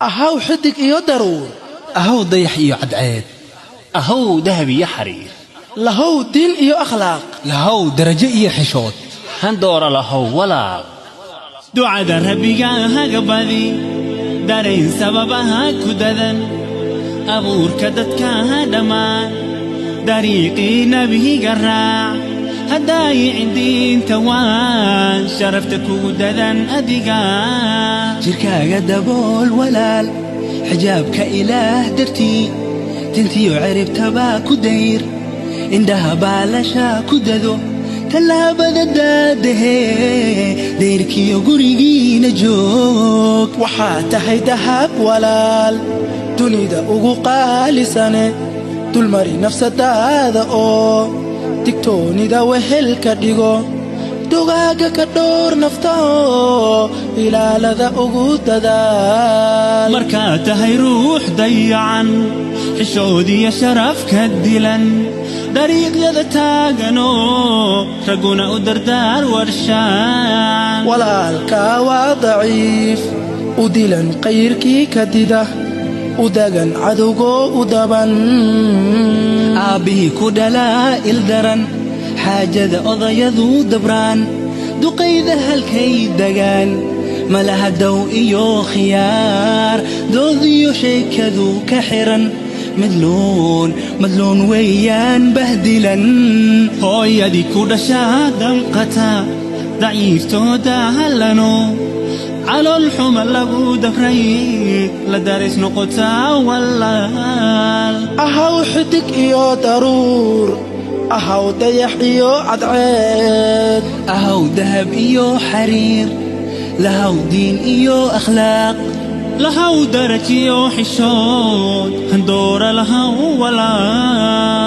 Ahaw xidig iyo daruur. Ahaw dayax iyo cadceed. Ahow dahab iyo xariir. Lahow diin iyo akhlaaq. Lahow darajo iyo xishood. Handoora lahow walaal. Ducada Rabbiga haga badi, darayn sababaha ku dadan abuurka dadka ha dhammaan, dariiqii Nebiga raac, haddaayicin diinta, waan sharafta kugu dadan adiga. Jirkaaga dabool walaal, xijaabka Ilaah dartii, tintiyo ciribtabaa ku dayr, indhaha baalasha ku dado, tallaabada daadahee dayrkiyo gurigiina joog. Waxaa tahay dahab walaal, dunida ugu qaalisane, dulmari nafsadaada oo digtoonida wehelka dhigo, dugaaga ka dhowr nafta oo ilaalada ugu dadaal. Markaad tahay ruux dayacan, xishoodiyo sharaf ka dilan, dariiqyada taaganoo ragguna u dardaar warshaan. Walaalkaa waa daciif, u dilan qayrkii ka dida, u dagan cadowgoo u daban. Aabbihii ku dhalaa ildaran, xaajada odayadu dabraan, duqayda halkay degaan malaha dow iyo khiyaar, doodiyo sheekadu ka xiran, madluun madluun weeyaan bahdilan. Hooyadii ku dhashaa damqata, daciiftooda hallano, calool xuma lagu dabray, la daris noqotaa walaal. Ahaw xidig iyo daruur, ahaw dayax iyo cadceed. Ahaw dahab iyo xariir, lahaw diin iyo akhlaaq. Lahaw darajiyo xishood, handoora lahaw walaal.